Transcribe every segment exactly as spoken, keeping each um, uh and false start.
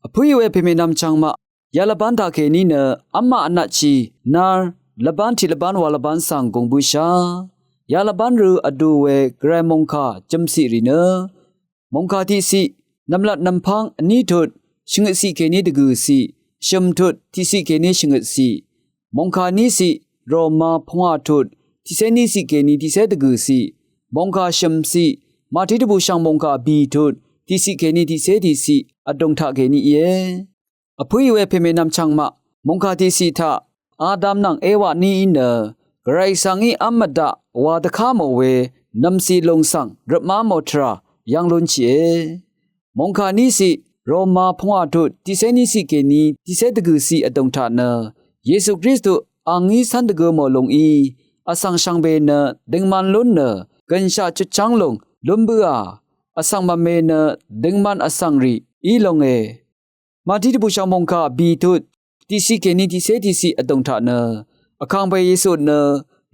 Vpǿì we pèmènvm chvngmaq ya lvbán taqkèní nø v́mmaq vnatshì nár lvbán tiq lvbán wa lvbán svng gùng bǿshà. Ya lvbán rø vdù we Gvray mòngkà jø̀mciq rì nø mòngkà tiqciq nv̀mlat nv̀mpv́ng vní tut shvngøtciq kèní dvgø̀ciq, shø̀m tut tiqciq kèní shvngøtciq, mòngkà níciq Roma pungwà tut tiqcé níciq kèní tiqcé dvgø̀ciq, mòngkà shø̀mciq Màtí dvbùshv̀ng mòngkà bì tut tiqciq kèní tiqcé tiqciq vdùng taqkèní íe. Vpǿì we pèmènvm chvngmaq mòngkà tiqciq taq Adam nvng Ewa níí nø Gvray svng í v́m mvdaq wa dvká mò we nv̀mcì lùng svng røpmá mò tvrà yv́ng lúnshìe. Mòngkà níciq Roma pungwà tut tiqcé níciq kèní tiqcé dvgø̀ciq vdùng taq nø Yesu Kristu a ngí cv́n dvgø mò lùng í vsvng shvngbe nø døngman lún nø gø̀nshaq chutchv́ng lùng lún bǿà. Vsvng mvme nø døngman vsvng rì í lúnge. Màtí dvbùshv̀ng mòngkà bì tut tiqciq kèní tiqcé tiqciq vdùng taq nø Vkàngpè Yesu nø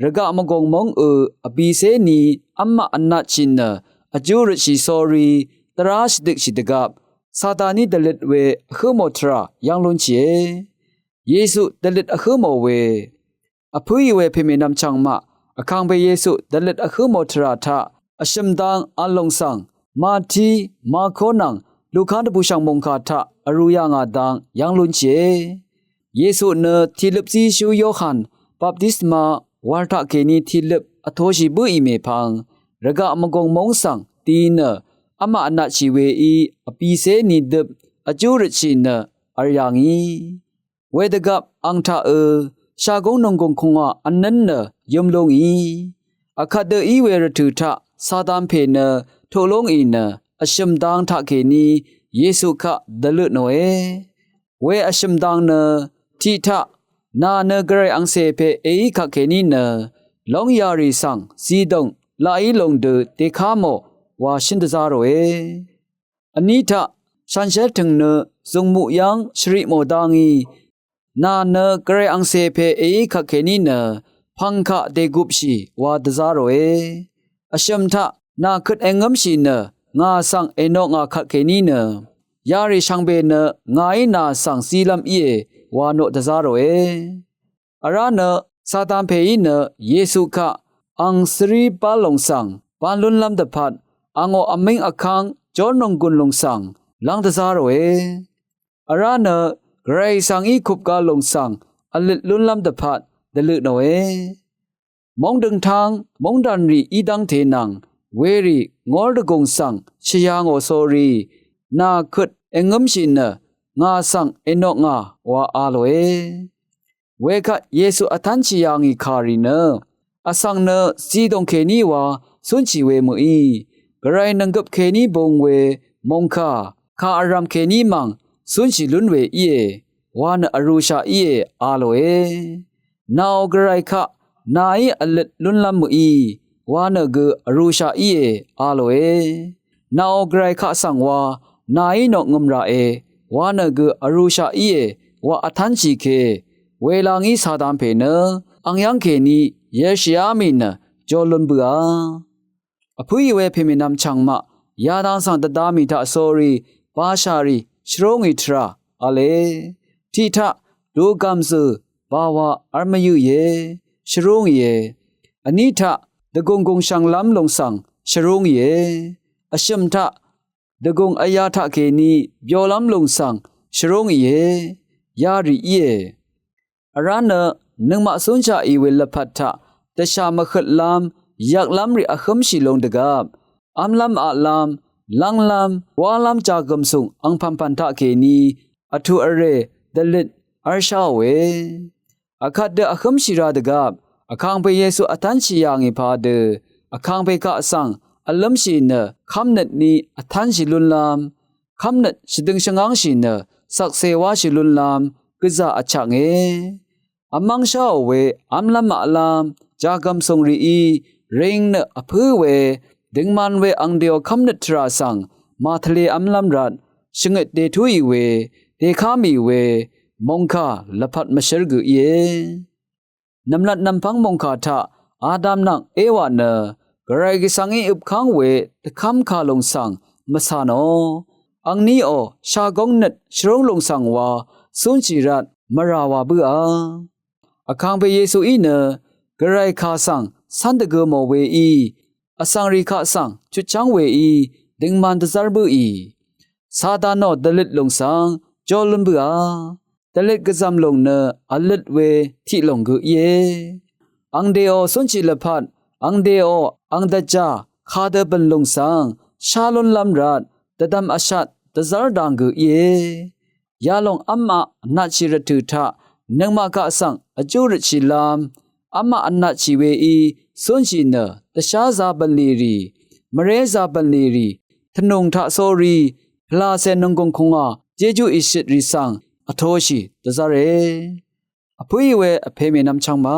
rvgaq mvgùng móng ø vbìcé ni v́mmaq vnatshì nø vjú røtshì sórí dvrá shvdøkshì dvgvp Sataní dvløt we vhǿ mò tvrà yv́ng lúnshìe. Yesu dvløt vhǿ mò we vpǿì we pèmènvm chvngmaq Vkàngpè Yesu dvløt vhǿ mò tvrà taq vshø̀m dang v̄l lùng svng Màtí, Marko nvng Luka dvbùshv̀ng mòngkà taq vrū yà ngà dang yv́ng lúnshìe. Yesu nø tìløp zíshú Yohan baptisma wàr taqkèní tìløp vtōshì bǿì mèpvng rvgaq mvgùng móng svng di nø v́mmaq vnatshì weí vbìcé ni døp vjú røtshì nø v̄l yà ngì. Wedvgvp ang taq ø shagóng nònggùng kungwà vnǿn nø yøm lú ngì. Vkvt dø í we rvtø̀ taq Satan pè nø tuq lú ngì nø vshø̀m dang taqkèní Yesu kaq dvløt nòe. We vshø̀m dang nø tiq taq nà nø Gvray angcè pè èí kaqkèní nø lóng yarì svng zidòng laqí lùng dø dèká mò wa shǿn dvzá ròe. Vní taq shanshér tø̀ng nø zùngmuq yv́ng shvriq mò dá ngì nà nø Gvray angcè pè èí kaqkèní nø pv̀ng kaq dègupshì wa dvzá ròe. Vshø̀m taq nà køt èngǿmshì nø ngà svng ènoq ngà kaqkèní nø yarì shvngbe nø ngàí nà svng zílv́m íe wa noq dvzá ròe. Vrá nø Satan pèí nø Yesu kaq ang svrí bá lùng svng bá lúnlv́m dvpvt angò vmíng vkv́ng jórnònggùn lùng svng lv́ng dvzá ròe. Vrá nø Gvray svng í kupga lùng svng vløt lúnlv́m dvpvt dvløt nòe. Móng døngtáng móng dv̀nrì í dv́ngte nvng werì ngór dvgùng svng shvyā ngò sórí nà køt èngǿmshì nø ngà svng ènoq ngà wa a lòe. Wekvt Yesu vtv́nshì yà ngì kàrì nø vsvng nø zidòng kèní wa cúnshì we mø̀í Gvray nònggøp kèní būng we mòngkà kà vrv̀m kèní mv̀ng cúnshì lún we íe wa nø vrūshaq íe a lòe. Nàò Gvray kaq nàí vløt lúnlv́m mø̀í wa nø gø vrūshaq íe a lòe. Nàò Gvray kaq svng wa nàí noqngøm ràe wa nø gø vrūshaq íe wa vtv́nshì ke. Wela ngí Satan pè nø ang yv́ng kèní yelshìá mì nø jo lún bøà. Vpǿì we pèmènvm chv̀ngmaq yadang svng dvda mì taq sórí bashà rì shvrú ngì tvrà v̄le. Tiq taq dugv̀m zø̀ bawa v̄l mvyøqìe shvrú ngìe. Vní taq dvgùng gùngshv̀nglv́m lùng svng shvrú ngìe. Vshø̀m taq dvgùng vyā taqkèní byolv́m lùng svng shvrú ngìe. Yarì íe. Vrá nø nøngmaq cúnshaqì we lvpat taq dvshà mvhøtlv́m yvklv́m rì vhǿmshì lung dvgvp v́mlv́m aqlv́m lv́nglv́m wálv́m jàgø̀msùng angpv̀npv̀n taqkèní vtù vrè dvløt v̄l sháòe. Vkvt dø vhǿmshì ra dvgvp Vkàngpè Yesu vtv́nshì yà ngì padø Vkàngpè kaq svng vlǿmshì nø kv́mnøt ní vtv́nshì lúnlv́m kv́mnøt shvdøng shvngángshì nø shvkse wáshì lúnlv́m gvzà vchaknge. Vmv́ng sháò we v́mlv́m maqlv́m jàgv̀msùng rìí ring nø vpǿ we døngman we angdeò kv́mnøt tvrà svng màtvlē v́mlv́m rvt shvngøt dètúì we dèká mì we mòngkà lvpat mvshǿr gø íe. Nv̀mlat nv̀mpv́ng mòngkà taq Adam nvng Ewa nø Gvray Gvsvng í øpkv́ng we dvkv́mkà lùng svng mvcà nò. Angníò shagóng nøt shvrúng lùng svng wa cúnshì rvt mvrà wà bǿà. Vkangpe Yesuí nø Gvray kà svng cv́n dvgø mò weí, vsvng rì kaq svng chutchv́ng weí døngman dvzv́r bǿì. Satanò dvløt lùng svng jólún bǿà. Dvløt gvzv̀m lùng nø vløt we tiq lùng gø íe. Angdèò cúnshì lvpat, angdèò ang dvjà kadø bø̀n lùng svng shá lúnlv́m rvt dvdvm vshat dvzv́r dang gø íe. Yalòng v́maq vnatshì rvtø̀ taq nøngmaq kaq svng vjú røtshìlv́m, v́maq vnatshì weí cúnshì nø dvshá zabø̀nlì rì, mvré zabø̀nlì rì, tvnùng taqsórí pvlacè nònggùng kùngà jejú ìshøtrì svng vtoshì dvzv́re. Vpǿì we vpè mènvm chv́ng ma,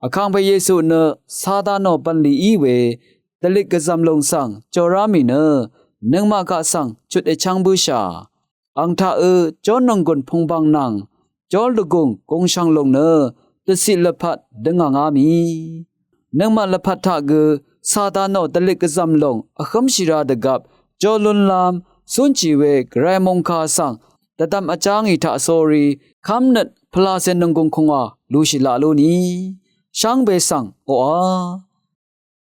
vkangpe Yesu nø Satanò bv̀nlì í we dvløt gvzv̀m lùng svng jòrá mì nø nøngmaq kaq svng chut èchv́ng bǿshà. Ang taqø jórnònggùn pùngbv̀ng nvng jórlvgùng gùngshv̀ng lùng nø dvciq lvpat døngv̀ngá mì. Nøngmaq lvpat taq gø Satanò dvløt gvzv̀m lùng vhǿmshì ra dvgvp jólúnlv́m cúnshì we Gvray mòngkà svng dvdvm vjá ngì taqsórí kv́mnøt pvlacè nònggùng kùngà lushì laq lú ni shvngbe svng oqà.